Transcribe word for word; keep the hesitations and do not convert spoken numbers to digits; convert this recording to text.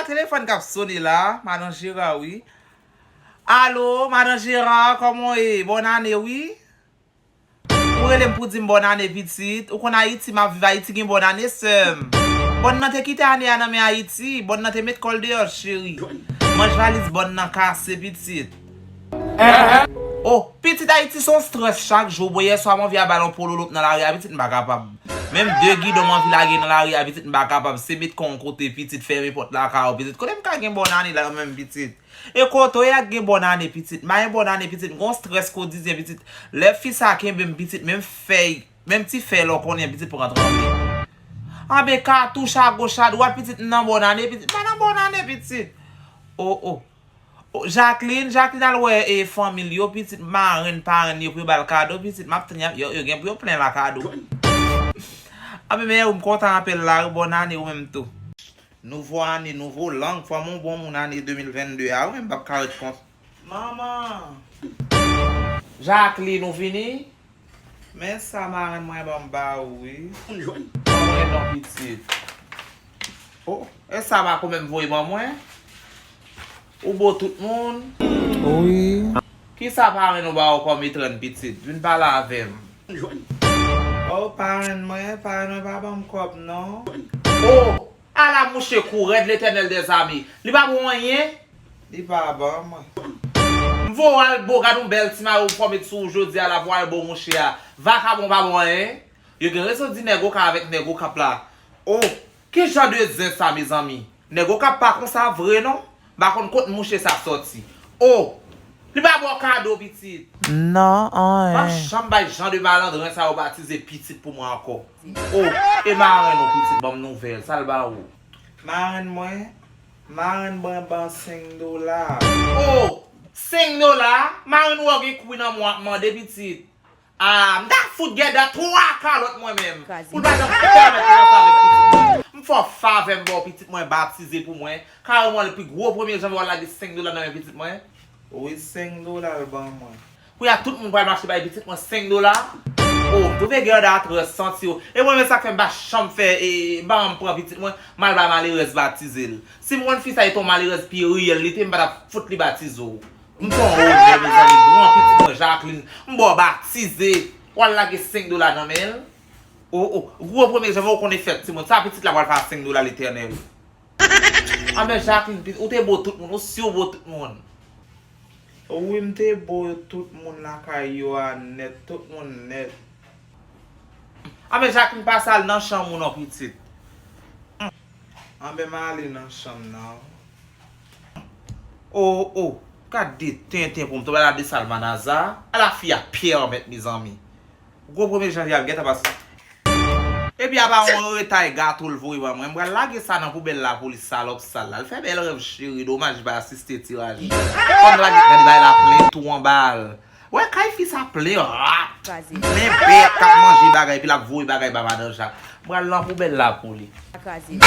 Telefòn k ap sone la, madan Jera, wi. Alo, madan Jera, kòman w ye? Bòn ane, wi. Ou rele m pou di m bòn ane, pitit. Ou konn Ayiti, m ap viv Ayiti, gen bòn ane, sè m. Bòn nan te kite ane a nan men Ayiti. Bòn nan te met kò l deyò, cheri. Manch valiz bòn nan kase, pitit. Oh, pitit, Ayiti se yon strès chak jou. Bon, yèswa m anvi al ba l yon pololop nan lari a, pitit, m pa kapab. Menm de gidon m anvi lage nan lari a, pitit, m pa kapab. Se met kò w yon kote, pitit, fèmen pòt lakay ou, pitit. Kote m ka gen bòn ane la menm, pitit? E kote w ye ak gen bòn ane, pitit? M pa gen bòn ane, pitit, m gon strès kotidyen, pitit. Lè fi sa kenbe m, pitit, menm fèy, menm ti fèy la w konnen, pitit, pran tranble. Anben katouch agoch adwat, pitit, m nan bòn ane, pitit, m pa nan bòn ane, pitit. Oh, oh. Oh, Jacqueline, Jacqueline al wè e fanmi l yo, pitit, marenn, parenn yo pou yo ba l kado, pitit, m ap tann y ap, yo, yo gen pou yo plen la kado. Anben men, m kontan anpil la, wi, bòn ane ou menm tou. Nouvo ane, nouvo lang, fò m yon bon moun ane de mil vennde a, wi, m p ap ka ret konsa. Manman! Jacqueline, ou vini? Men sa marenn mwen ban m ba ou, wi. Manman non, pitit. Oh, e sa Marco menm voye ban mwen? Ou bo tout moun? Wi. Kisa parenn ou ba ou kòm etrann, pitit? Vin pale avè m. Oh, parenn mwen, parenn mwen pa ban m kòb, non. Oh, ala mouche kou rèd, Letènèl dèzame. Li pa bon anyen? Li pa ban mwen. M voye w al bo, gad yon bèl ti mayo m fòme sou ou jodi a la, voye w al bo mouche a. Vakabon pa bon anyen. Yo gen rezon di nèg Okap avèk nèg Okap la. Oh, ki jan de zen sa, mezanmi? Nèg Okap pa konsa vre, non. M pa konn kot mouche sa sòti. Oh, li pa ba w kado, pitit. Non, anyen. M p ap janm bay jan de malandren sa yo batize pitit pou mwen ankò. Oh, e marenn ou, pitit, ban m nouvèl. Sa l ba ou? Marenn mwen, marenn mwen ban senk dola. Oh, senk dola? Marenn ou gen kwi nan mwen ap mande, pitit. Ah, m ta fout gèda twa kalòt mwen menm. Kraze. Pou l pa janm pèmèt li ansanm avèk pitit mwen. M fè w favè m ba w pitit mwen batize pou mwen. Kareman, pi gwo premye janvye w al lage senk dola nan men pitit mwen. Wi, senk dola l ban mwen. Kounye a, tout moun pral mache bay pitit mwen senk dola. Oh, m twouve gèda trè santi yo. E mwen menm sa k fè m pa janm fè, e, e, ban m pran pitit mwen, m al bay malerèz batize l. Si m konn fi sa e t on malerèz pi riyèl li te, m pa t ap fout li batize w. M t on onè, mezanmi, gran pitit mwen Jacqueline, m ba w batize, w al lage senk dola nan men l. Oh, oh, gwo premye janvye ou konnen fèt timoun, sa pitit la pral fè a senk dola Letènèl. Anben Jacqueline, pi-, ou te bo tout moun, ou si w bo tout moun. Wi, m te bo tout moun lakay yo a nèt, tout moun nèt. Anben Jacqueline, pase al nan chanm ou non, pitit. Anben m ale nan chanm nan. Oh, oh, gad de tenten pou m tonbe la de salmanaza. Ala fi a pèmèt, mezanmi. Gwo premye janvye ap gentan pase. Epi apa yon retay gato l voye ban mwen. M pral lage sa nan poubèl lapolis, salòp sal la. L fè bèl rèv cheri, domaj li pa asiste tiraj. Fanm nan pa gen, gade bay la plen tou anba l. Wè kay fi sa plen rat. Kraze. Plen bèt k ap manje bagay, epi l ap voye bagay ba madan Jak. M pral nan poubèl la pou li. Kraze.